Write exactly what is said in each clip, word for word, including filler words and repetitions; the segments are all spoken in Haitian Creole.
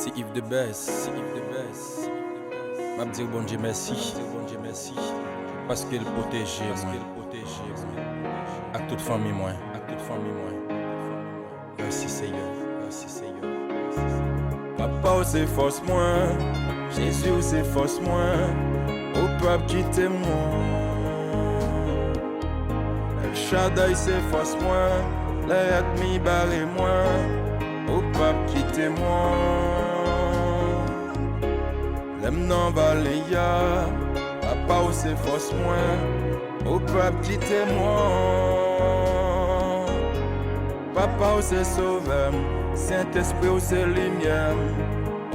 Ti Yves the best, Ti Yves the best. M ap di Bondye mèsi, Bondye mèsi, paske l pwoteje mwen, pwoteje mwen, ak tout fanmi mwen, ak tout fanmi mwen. Mèsi Seyè, mèsi Seyè. Papa w se fòs mwen, Jezi w se fòs mwen, ou p ap kite mwen. El Shaddai se fòs mwen, lè ènmi bare mwen, ou p ap kite mwen. Lè m nan vale a, Papa w se fòs mwen, ou p ap kite mwen. Papa w se sovè m, Sentespri w se limyè m,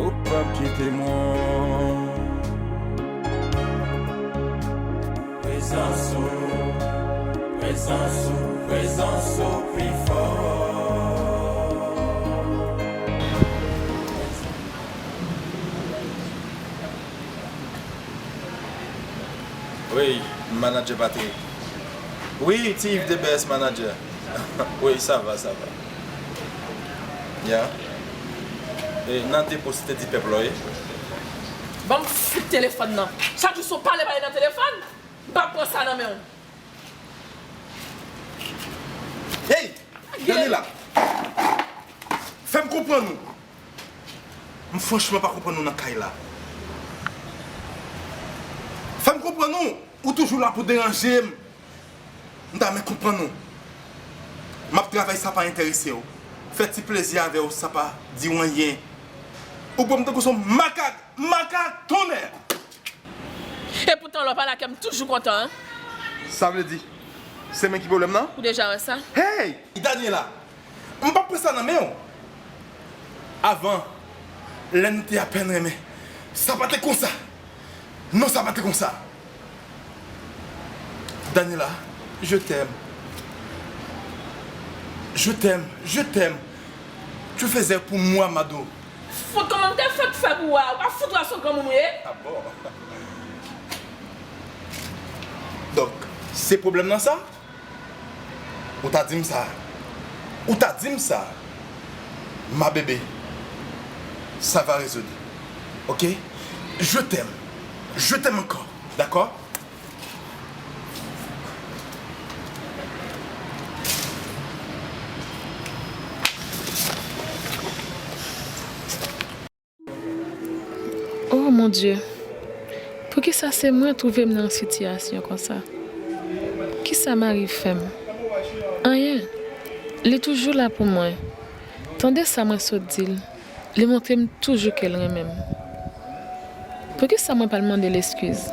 ou p ap kite mwen. Prezans ou, prezans ou, prezans ou pi fò. Wi, manager Patrick. Wi, Ti Yves the best manager. Wi, sa va, sa va. Ya. E, nan depo Site di pèp la, wi. Ban m fout telefòn nan. Chak jou se yon pale, pale nan telefòn. M p ap pran sa nan men w. Hey! Daniela! Fè m konprann ou. M franchman pa konprann ou nan kay la. Fè m konprann ou, ou toujou la pou deranje m. M ta renmen konprann ou. M ap travay, sa pa enterese w. Fè ti plezi avè w, sa pa di w anyen. Ou pran m tankou se yon makak, makak tonnè! Epoutan lè w pale ak kè m toujou kontan, en. Sa vle di, se mwen ki pwoblèm nan? Ou deja wè sa? Hey! Daniela, m p ap pran sa nan men w. Avan, lè n te apèn renmen, sa pa te konsa. Non, sa pa te konsa. Daniela, je t'aime. Je t'aime, je t'aime. Tu faisais pour moi, Mado. Fout, kòman m te fèk fè pou wè a? Ou pa fout wè se yon granmoun ou ye? Ah bon? Donk, se pwoblèm nan sa? Ou ta di m sa. Ou ta di m sa. Ma bébé, ça va résoudre. Ok? Je t'aime. Je t'aime encore. D'accord? Oh mon Dieu, poukisa se mwen twouve m nan yon sitiyasyon konsa? Kisa Mari fè m? Anyen. Li toujou la pou mwen. Tande sa mwen sot di l. Li montre m toujou ke l renmen m. Poukisa mwen pa l mande l eskiz?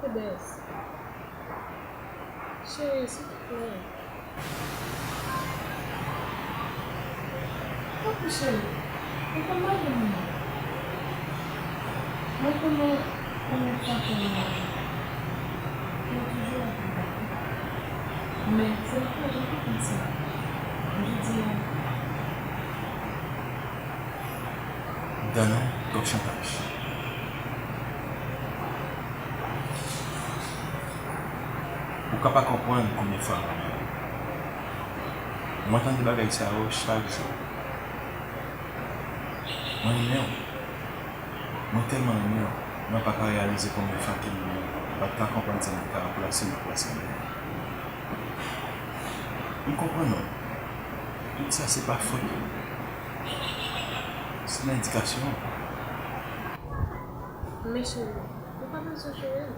Bebes. Cheri, silvouplè. Tanpri, cheri. Ou konn mari m nan. Mwen konnen konbyen fwa ke w mari m. Ke w toujou la pou mwen. Men, se pa janm konprann sa. Jodi a, Dana, twòp chantaj. Ou ka pa konprann konbyen fwa m renmen w. Mwen tande bagay sa yo chak jou. Mwen renmen w. Mwen tèlman renmen w. Mwen pa ka reyalize konbyen fwa ke m pa t ka konprann sa m te ka ranplase nan plas mwen. M konprann ou. Tout sa se pa fòt ou. Se nan edikasyon an. Men cheri, ou pa bezwen jere m.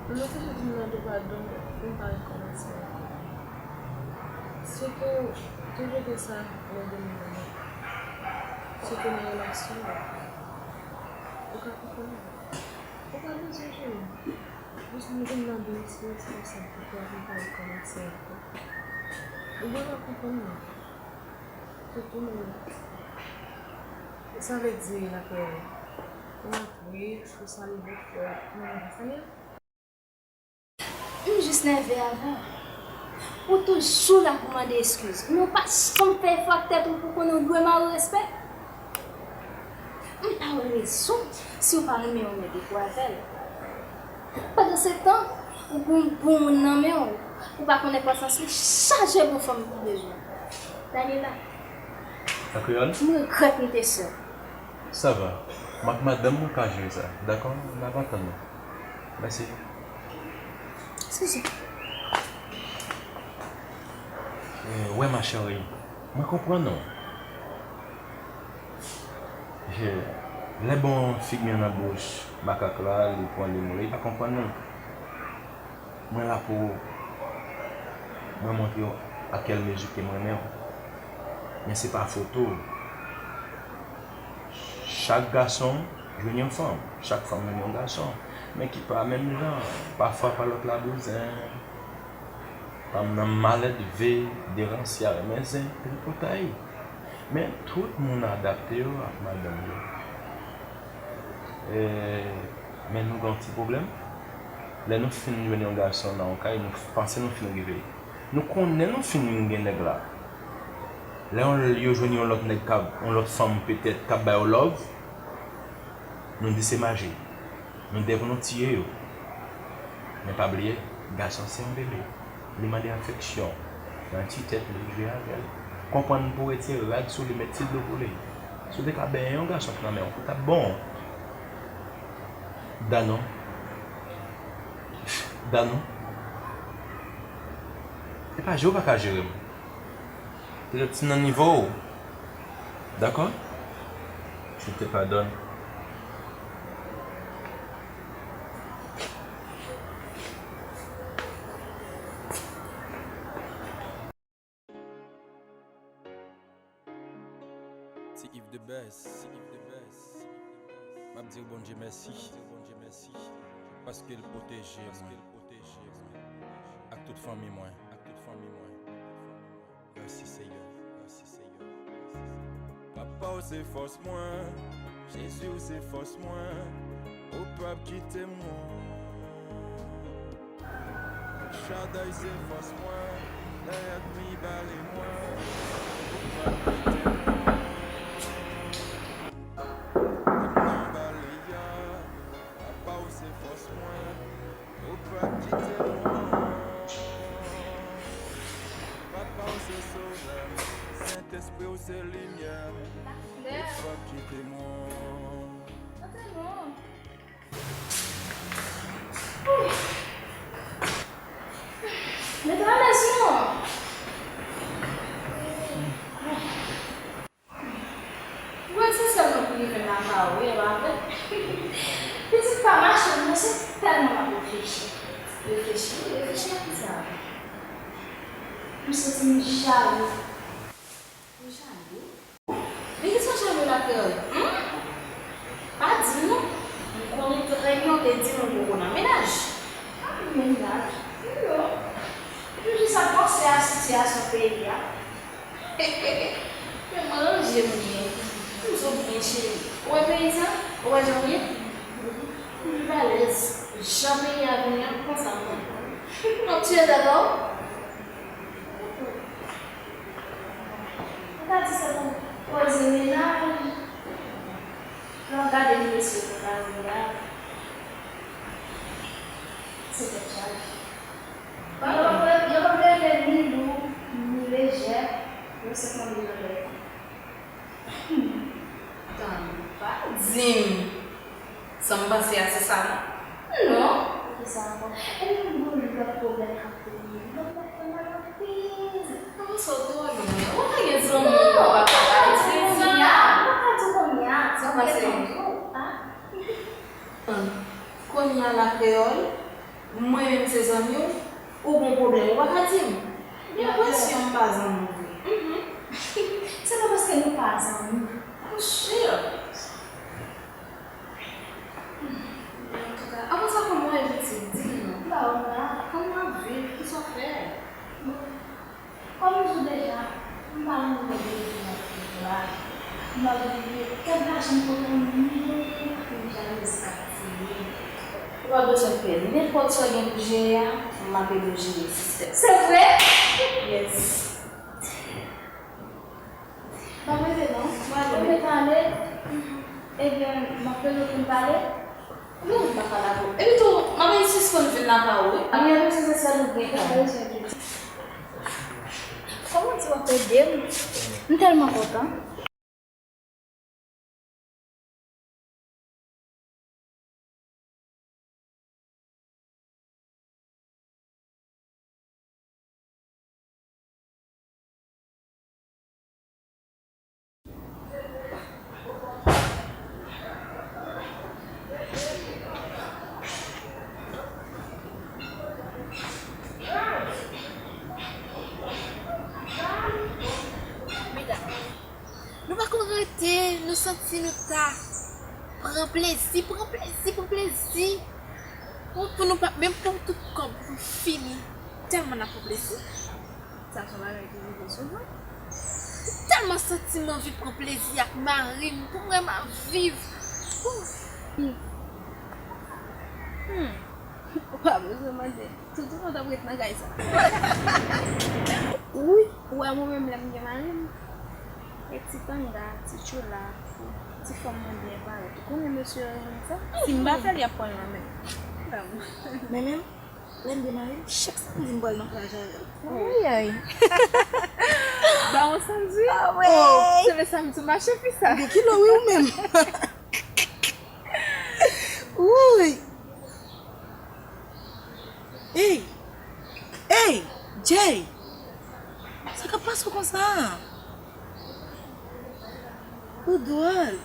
Mwen toujou di m mande w padon pou m pa rekòmanse ankò. Sitou, toujou gen sa lè de moun nan. Sitou nan relasyon yo. Ou ka konprann mwen. Ou pa bezwen jere m. Jis m vin mande w si w responsab pou kò m pa rekòmanse ankò. Ou genlè konprann mwen. Se pou mwen. Sa vle di, Lakreyòl, ou antre, ou salye bòfrè, mwen pa salye l? M jis nève avè w. Ou toujou la pou mande eskiz, men w pa janm fè efò ak tèt ou pou konnen w dwe mari w respè. M pa wè rezon si w pa renmen yon nèg epi w avè l. Pandansetan, ou gen yon bon moun nan men w, ou pa konnen kwasans li chaje bon fanm ki bezwen. Daniela. An kreyòl? M regrèt m te sè w. Sa va. M ak madanm mwen ka jere sa. Dakò? N ap antann nou. Mèsi. Suzy. Eh, wè, ma chérie, mwen konprann ou. Je, lè bon figi an nan bouch makak la, li pran li moule, li pa konprann nou. Mwen la pou mwen montre w a kèl mezi ke m renmen w. Men se pa foto. Chak gason jwenn yon fanm, chak fanm jwenn yon gason, men ki pa menm jan. Pafwa pa lòt la bouzen, fanm nan maledve, deransya, renmen zen, tripotay. Men tout moun adapte yo ak madanm yo. E, men nou gen yon ti pwoblèm. Lè nou fin jwenn yon gason nan yon kay, nou panse nou fin rive. Nou konnen nou fin gen nèg la. Lè yon, yo jwenn yon lòt nèg k ap, yon lòt fanm petèt k ap ba yo love, nou di se maji. Nou dè pou nou tiye yo. Men pa bliye, gason se yon bebe. Li mande afeksyon. Pran ti tèt li, jwe avè l. Konprann pou retire rad sou li, met ti dlo pou li. Si w te ka benyen yon gason k nan men w, pou t ap bon. Danou. Danou. E pa je w pa ka jere m. Petèt si nan nivo w. Dakò? Je te pardonne. Ti Yves the best. M ap di Bondye mèsi. Paske l pwoteje mwen. Ak tout fanmi mwen. Mèsi Seyè. Papa w se fòs mwen, Jezi w se fòs mwen, ou p ap kite mwen. Shaddai se fòs mwen, lè ènmi bare mwen, ou p ap kite mwen. Menm nan vale a, Papa w se fòs mwen, ou p ap kite mwen. Papa w se sovè m, Sentespri w se limyè m, ou p ap kite mwen. Mete alèz non. Mwen se sèlman pou rive nan kay ou wi, e pa vre? Pitit pa mache, mwen se tèlman m ap reflechi. Reflechi, reflechi a kisa? M santi m jalou. Ou jalou? De kisa w jalou la, kreyòl? Hum? Pa di m non. M konnen trè byen w te di m ou poko nan mennaj. Pa nan mennaj? Non. M jis ap panse a sitiyasyon peyi a. Men m ranje m byen. M di w byen, cheri. Ou wè peyi sa? Ou wè jan l ye? M viv alèz. Jan peyi a vini an, konsa m konn. M ap tiye tèt ou. Ou ta di se pou koze mennaj. Lè w gade mesye yo nan lari a, se tèt chaje. Yo p ap, yo p ap rete ni lou, ni lejè, yo se konbyen yo ye. Tann, pa di m. Sa m panse a se sa non. Non. Ki sa ankò? Epi yon bon lòt pwoblèm k ap vini. Lòt lòt fè mal anpil. Kòman sa w twò lwen? Ou pa gen zanmi ou pa ka pale se sa. Ou pa ka di kounye a. Sa w panse? Kounye a la kreyòl, mwen menm se zanmi w, ou gon pwoblèm ou pa ka di m. Gen enpresyon m pa zanmi w vre. Se pa paske nou pa zanmi. Monchè. Antouka, apre sa kòman w ye pitit? Di m non. M pa wè w la. Kòman w ap viv? Kisa w fè? Kòm m di w deja, m pa renmen viv nan kay la. M pa vle viv kèk lajan m pote menm pou m jere sa k fini. Ou pa bezwen pè. Nenpòt sa w gen pou jere a, m ap ede w jere, sistè. Se vre? Yes. Pa prese non. Ou vle pale? Ebyen, m ap rele w pou n pale. Non, m pa pale avè w. Epi tou, m ap sispann vin lakay ou, wi. Ap gen yon ti sèl ou gen kay. Kòman di w ap ede m? M tèlman kontan. Medam, nou pa konn rete, nou santi nou ta pran plezi, pran plezi, pran plezi. Pou, pou nou pa, menm pou tout kòb nou fini, tèlman n ap pran plezi. Sa se yon bagay ki rive souvan. M tèlman santi m anvi pran plezi ak mari m, pou m wè m ap viv. Pou m viv. Hmm. Ou pa bezwen mande. Toutotan w t ap ret nan kay sa. Wi, ou wè mwen menm lè m gen mari m. E ti tanga, ti tchoula, ti fòm mwen byen parèt. Ou konnen mesye yo renmen sa. Si m pa fè l, y ap pran l nan men m. Men menm, lè m gen mari m, chak samdi m pral nan plaj avè l. Ayayay. Ba w yon samdi? Ah, wi. Oh, se le samdi mache fi sa. Ou gen kilo, wi, ou menm. Wouy! Ey! Ey! Jay! Sa k ap pase w konsa? Ou dwòl.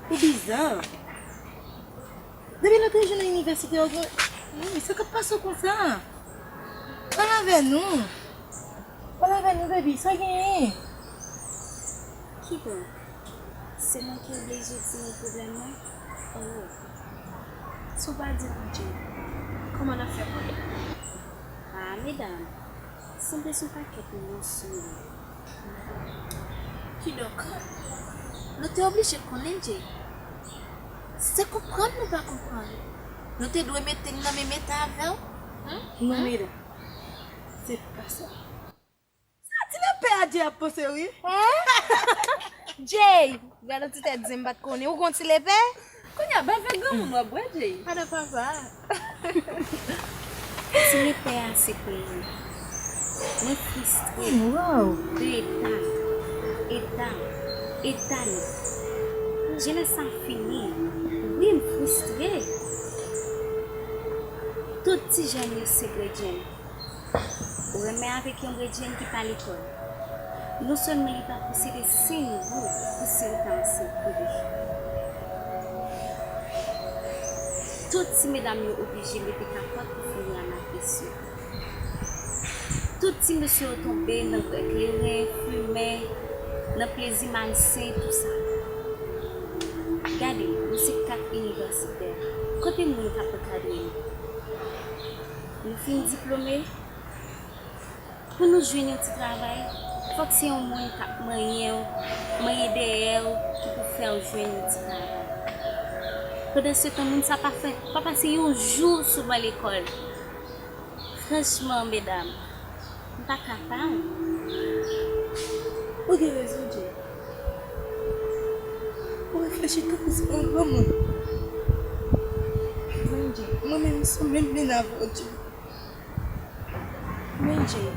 Ou biza. Depi lòt jou nan inivèsite, ou gen, ey, sa k ap pase w konsa? Pale avè nou. Pale avè nou, baby, sa genyen? Kidonk, se mwen ki oblije di nou pwoblèm nan? Oh. Si w pa di nou, Jay, kòman n ap fè konnen? Ah, medam, sanble se yon pakèt non sou nou. Kidonk, nou te oblije konnen, Jay. Se konprann nou pa konprann. Nou te dwe mete n nan menm eta avè w. Hmm? Non, medam. Se pa sa. Sa ti lepè a Jay ap panse, wi. Hein? Jay, gade yon ti tèt zen m pa t konnen. Ou gon ti lepè? Kounye a, bèl vè granmoun w ap bwè, Jay. Ada papa. Ti lepè a se peyi. Mwen fristre. Wow. De eta. Eta. Eta nou. Jenès sa fini. Wi, m fristre. Tout ti jèn yo se gredjenn. Ou renmen avèk yon gredjenn ki pa lekòl. Non sèlman li pa posede senk goud pou si l ta ansent tou de. Tout ti medam yo oblije mete kapòt pou fini a matris yo. Tout ti mesye yo tonbe nan grèk leren, fimen, nan plezi malsen, tou sa. Gade, nou se kat inivèsitè. Kote moun k ap ankadre nou? Nou fin diplome, pou nou jwenn yon ti travay, fòk se yon moun k ap manyen w, manyen dèyè w, ki pou fè w jwenn yon ti travay. Pandansetan, moun sa pa fè, pa pase yon jou sou ban lekòl. Franchman, medam, m pa kapab. Ou gen rezon, Jay. Ou reflechi tankou se yon granmoun. Mwen menm, m sou menm liy avè w, Jay. Men Jay,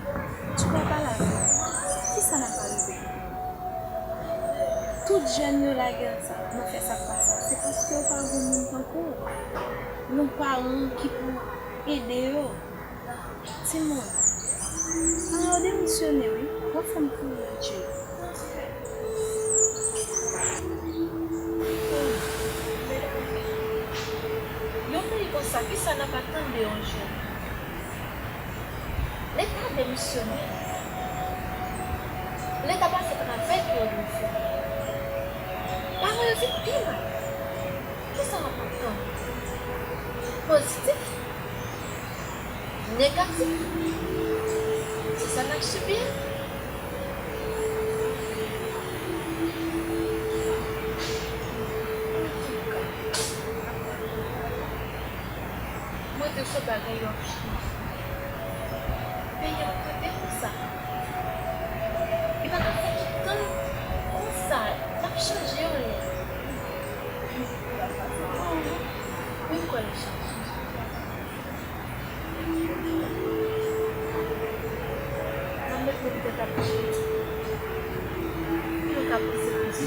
tu vas pas la faire. Kisa n ap rive? Tout jèn yo lage nan sa, nan fè sa k pa sa, se paske yo pa gen moun tankou w, yon paran ki pou ede yo. Timoun, paran yo demisyone wi, w ap fè m kriye, Dye. Yon peyi konsa, kisa n ap atann de yon jèn? Leta demisyone. Leta pa fè travay ke yo dwe fè. Paran yo vin pi mal. Kisa n ap atann? Pozitif? Negatif? Se sa n ap sibi a? Antouka, mwen te sou bagay yo ap chanje. Peyi an kote konsa. Li pa ka fè ki tann konsa, l ap chanje anyen. Mwen kwè l ap chanje. Nan met mwen petèt ap chanje. Mwen ka panse konsa.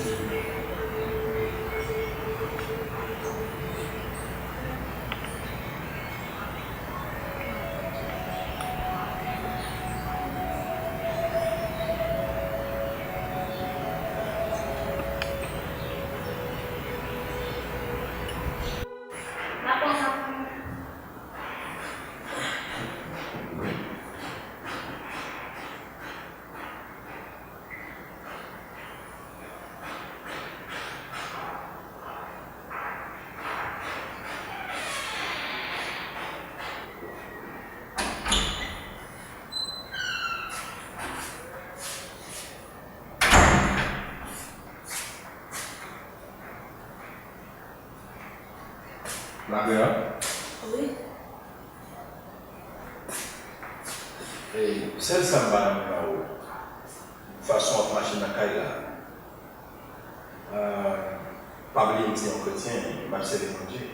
Maria? Wi. Ey, sèl sa m pa renmen nan ou, fason w ap mache nan kay la. Ah, pa bliye m se yon kretyen, m ap sèvi Bondye.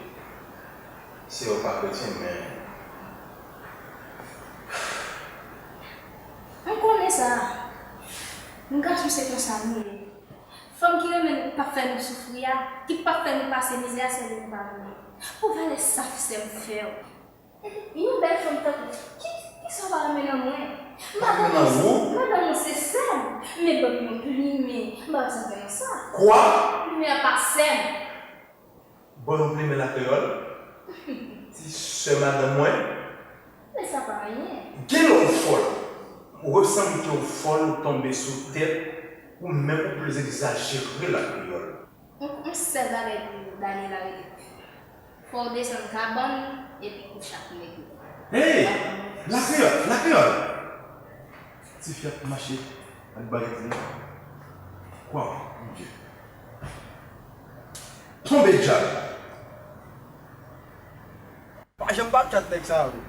Se yon pa kretyen, men. M konnen sa. M gason se konsa m ye. Fanm ki renmen nou, k p ap fè nou soufri a, ki p ap fè nou pase mizè a, se li nou pa renmen. Pou valè sa sè m fè w. Yon bèl fanm tankou w, ki, ki sa w pa renmen nan mwen? Madanm mwen se, madanm mwen se sè m, men ban m yon plimen, m pa wè sa fè nan sa. Kwa? Plimen an pa sè m. Ban yon plimen lakreyòl? Ti sè madanm mwen? Men sa pa anyen. Gen lè w fòl. Ou sanble ke w fòl, ou tonbe sou tèt, ou menm ou plis egzajere lakreyòl. Yon, yon sèl bagay pou Daniela regle. Fò w desann kabann epi kouche ak nèg yo. Hey! Lakreyòl, lakreyòl! Tifi ap mache ak bagèt li. Kwa, Bondye. Tonbe dyab! Pa janm pa tchat nèg sa yo.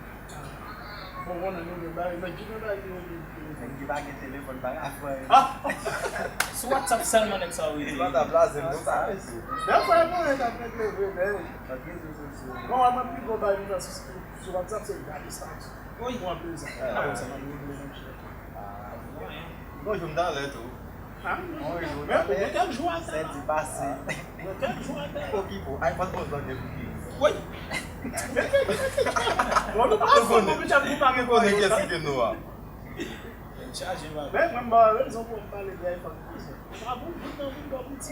Bon, konnen nou gen bagay, nèg ki gen bagay yo gen telefòn. Nèg ki pa gen telefòn pa ka fè. Ah! Sou WhatsApp sèlman nèg sa yo rete. Sou WhatsApp la, se nou sa, mesye. Dèfwa, e konnen t ap regle vre, men. Nan rezo sosyo. Bon, mwen, mwen pi gwo bagay m fè sou, sou WhatsApp, se gade estati. Wi. Pou anpil zan. Ah, sa m ap regle, monchè. Ah, bon, jwenn talè tou. Bonjou, mwen, mwen kèk jou atè la. Sèdi pase. Mwen kèk jou atè la. Okipe w. Ay, pa t bon zòn de pou ki. Woy. Bon, nou pa fò pou pita pou pa gen konnen kiyès ki te nou a. Chaje, man. Men, mwen, m ba w rezon pou m pale de iPhone twaz la. Sa bon, bout nan bout nan bout.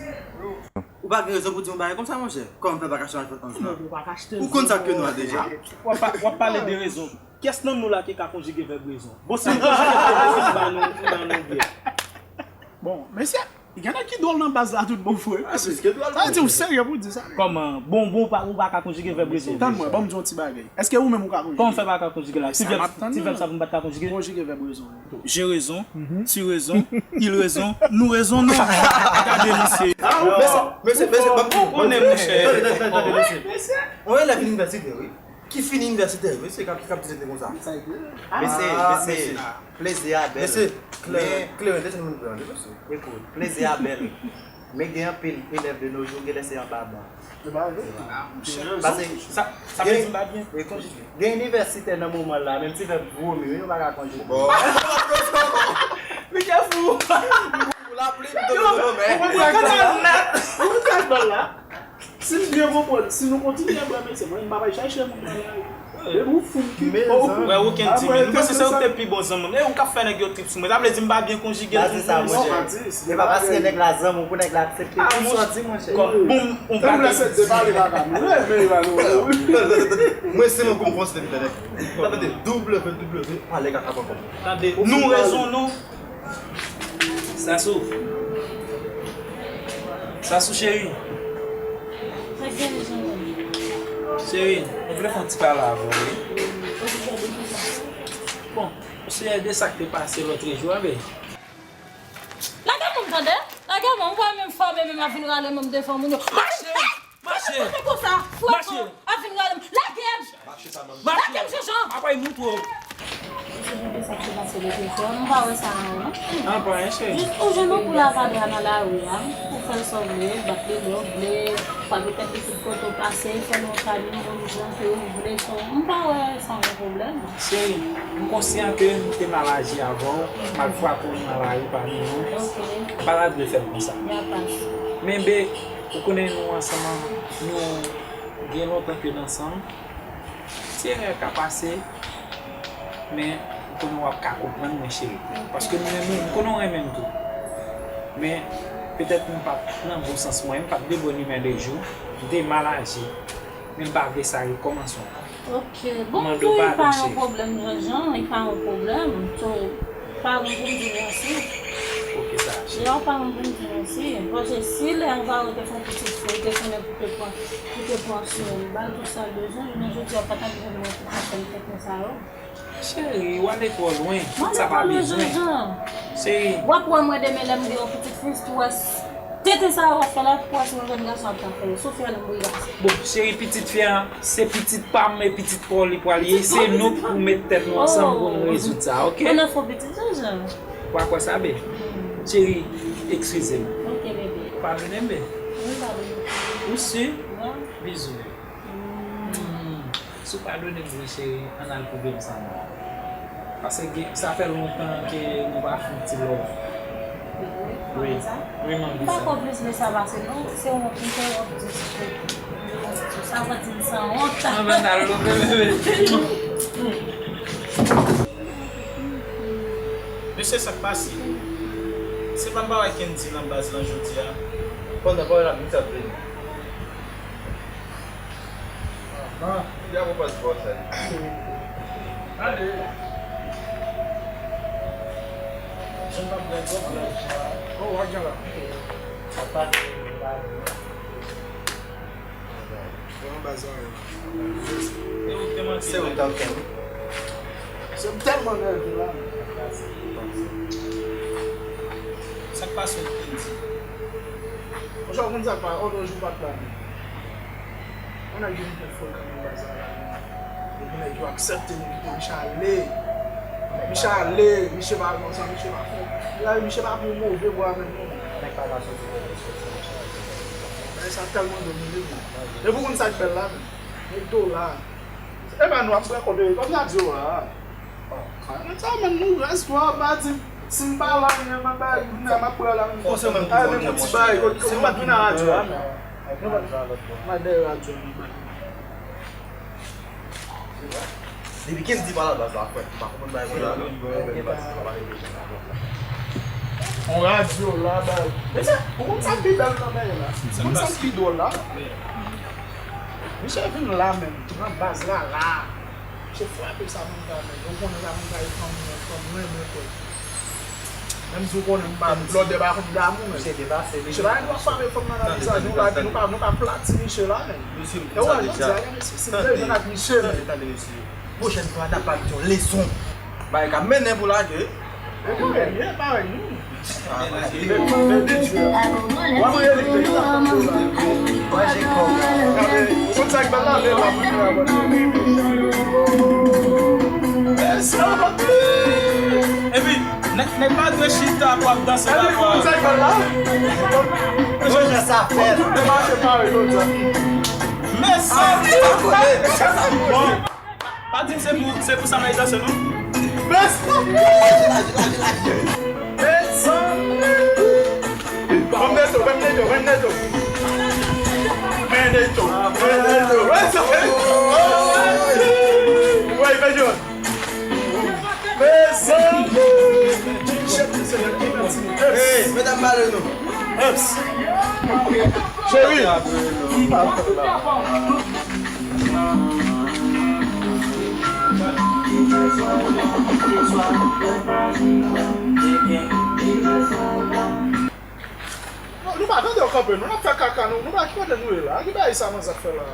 Ou pa gen rezon pou di yon bagay konsa, monchè. Kòman m fè pa ka achte iPhone twaz la? Ou konn sa ke nou a deja. W ap pa, w ap pale de rezon. Kiyès nan nou la ki ka konjige vèb rezon? Bon, si nou konjige vèb rezon, m ba nou, m ba nou byè. Bon, mesye, gen nèg ki dwòl nan baz la tout bon vre. Ah, mesye. Sa vle di ou serye pou di sa? Kòman? Bon, bon, ou pa, ou pa ka konjige vèb rezon. Tann mwen, ban m di yon ti bagay. Èske ou menm ou ka konjige? Kòman fè pa ka konjige la? Ti vèb, ti vèb sa pou m pa t ka konjige? Konjige vèb rezon. J'ai raison, tu raison, il raison, nous raisonnons. Gade misye. Ah, mesye, mesye, mesye, ban m di, ou konnen, monchè. Tande, tande, tande, mesye. On elèv inivèsitè, wi. Ki fini inivèsite, mesye k ap, k ap di tèt li konsa. Mesye, mesye, plezi a bèl. Mesye, kleren, kleren, desann moun pran, mesye. Ekout, plezi a bèl. Men gen anpil elèv de nos jours, genlè se anba ban. Paske sa, sa vle di m pa byen. Gen inivèsitè nan moman la, menm ti vèb vomi, wi, nou pa ka konjige. Bon. Be careful. Ou konn sa k pral la? Si m byen konprann, si nou kontinye bwè, mesye, mwen, m pa pral chache moun nan lari. Depi ou fou, m kite ou. Wè, ou kenn timoun. M panse se ou ki te pi bon zanmi m. E ou k ap fè nèg yo trip sou mwen. Sa vle di m pa byen konjige. Ba, se sa, monchè. Se pa paske nèg la zanmi w pou nèg la aksepte. Ah, ou sòti, monchè. Bon, ou pa gen. Mwen, se mwen pou m konsidere nèg. Sa vle di W W W, pale kaka papa. Tande, nou rezon nou. Sasou. Sasou cheri. Cheri, mwen vle fè yon ti pale avè w, wi. Bon, se de sa k te pase lòt jou a, be. Lage mwen, tande. Lage mwen, m pa menm fòme, menm ap vin rale mwen devan moun yo. Mache! Mache! Mache! Ap vin rale m. Lage m! Mache! Lage m, Jean-Jean! Apa e moutre w? Se pou sa ki pase lòt jou a, m pa wè sa non. An pa anyen, cheri. Jis ou jwenn yon poul avadra nan lari a, ou fè l sa w vle, bat li lè w vle, frape tèt li tout kote w pase, fè l yon kado, yon jan ke ou vle, so, m pa wè sa yon pwoblèm. Cheri, m konsyan ke m te mal aji avè w, m al frape w nan lari pami nou. Ok. M pa ta dwe fè l konsa. Men be, ou konnen nou ansanm, nou gen lontan ke n ansanm. Ti erè ka pase, men m konnen w ap ka konprann mwen, cheri. Paske m renmen w, m konnen w renmen m tou. Men, petèt m pa t nan bon sans mwen, m pa t de bòn imè de jou, m te mal aji. Men m pa vle sa rekòmanse ankò. Ok, bon, m mande w padon, cheri. M di w pa yon pwoblèm, Jean-Jean, li pa yon pwoblèm. So, pa gen pou m di mèsi. Ok, sa, cheri. Lè w pa gen pou m di mèsi. Paske si lè Alvaro te fè yon pitit fi, ou te konnen pou te pran, pou te pran swen l, ba l tout sa l bezwen, jounen jodi a, w pa t ap jwenn mwen pou konprann kèk sa yo. Cheri, w ale twò lwen. Mwen sa pa bezwen. Cheri. W ap wè mwen demen lè m gen yon pitit fi, si w wè s-, tenten sa yo w ap fè la, pou w wè si yon jèn gason ap ka fè yo. Si w fè l, m bri gason. Bon, cheri, pitit fi a, se pitit pa m, e pitit pa w li pral ye. Se nou ki pou met tèt nou ansanm pou nou rezoud sa, ok? Mwen nan fo pitit, Jean-Jean. W a kwè sa, be? Cheri, eskize m. Ok, bebe. Padone m, be. Wi, padone. Ou si? Wi. Bizou. Si w padone m vre, cheri, ann al twouve m san mwen. Paske gen, sa fè lontan ke nou pa fè yon ti love. Wi, wi, m anvi sa. M pa konplis de sa pase non, se wont m fè wont di sou sa fè di m sanwont. Ann al twouve m, bebe. Mesye, sa k pase? Se pa m pa wè Kendy nan baz lan jodi a. Pandan pa wè l ap vin, sa vle. Ahan. Li ap pran paspò sa. Ale. Jan m ap bwè twòp lè. Oh, w ap jan la. Papa. Yon bazar. Se ou k te manke. Se ou k t ap fè, wi. Se m tèlman nève la. Sa k pase w, Kendy? Monchè, w konn sa k pa, otan jou pa t la menm. Yon nèg vin fè fòl kanmenm nan bazar la. Epi nèg yo aksepte nou kite misye ale. Misye ale, misye pa konsa, misye pa fè. La, misye pa pran move bwa menm non. Nèg pa ka soti nan restriksyon, misye. Bagay sa tèlman domine, men. Epi w konn sa k bèl la menm? Nèg dola. E pa nou ap bwè kòde, kòm n ap di w la. Sa menm nou rès twò pa di, si m pa la, men m ap bay, m ap bwè la menm. Fòseman, m a menm yon ti bagay, kot, kot, m pa t vin nan radyo a, men. M a dèyè radyo a, men. Depi Kendy pa la baz la, frè, m pa konprann bagay mwen la, non. On radyo la, bay. Men sa, ou konn sa k pi bèl nan bagay la? Ou konn sa k pi dwòl la? Misye vin la menm, nan baz la, la. Misye frape sa moun ta menm. Ou konnen sa moun ta e fanm mwen, fanm mwen, mwen kwè. Menm si w konnen m pa blòdè pa konn damou menm. Misye depase li. Misye pa gen dwa frape fanm nan nan vizaj nou la, epi nou pa, nou pa plati misye la menm. E w wè jodi a, gade si, si m te jwenn ak misye menm. Pwochèn fwa, n ap ba misye yon leson. Bagay ka mennen pou lage. E parèy, e parèy, non. Epi, nèg, nèg pa dwe chita pou ap danse la. Mezanmi! Bon. Pa di m se pou, se pou sa m al danse non. Mezanmi! Mezanmi! Vamos neto, vamos neto, vamos neto. Vamos neto, vamos neto. Vai, vai, vai, vai, vai. Mezanmi! Hey, medam, pale nou. Cheri! Nou pa tande yo kanpe, nou, n ap fè kaka, nou, nou pa ki kote nou ye la? Ki bagay sa manzè ap fè la?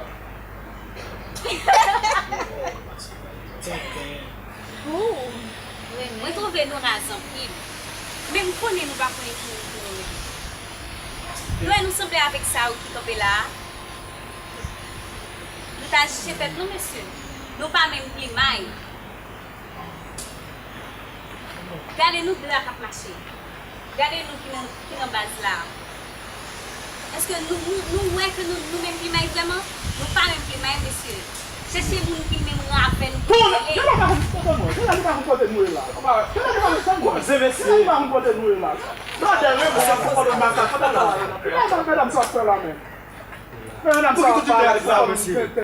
Ooh. Mwen, mwen twouve nou raz anpil. Men m konnen nou pa konnen ki moun pou nou rele. Nou wè nou sanble avèk sa yo ki kanpe la a? Nou ta jije tèt nou, mesye. Nou pa menm plimay. Gade nou blan k ap mache. Gade nou ki nan, ki nan baz la. Èske nou, nou, nou wè ke nou, nou menm plimay vrèman? Nou pa menm plimay, mesye. Chèche moun ki menm ran avè nou pou nou rele. Yo pa ka konn kote nou ye. Yo pa ka konn kote nou ye la. Yo pa ka konn kote nou ye la. Yo pa ka konn kote nou ye la. Gade, men, mesye, sa fò de makak. Gade, medam, sa fè la, men. Men, medam, sa fè la, men.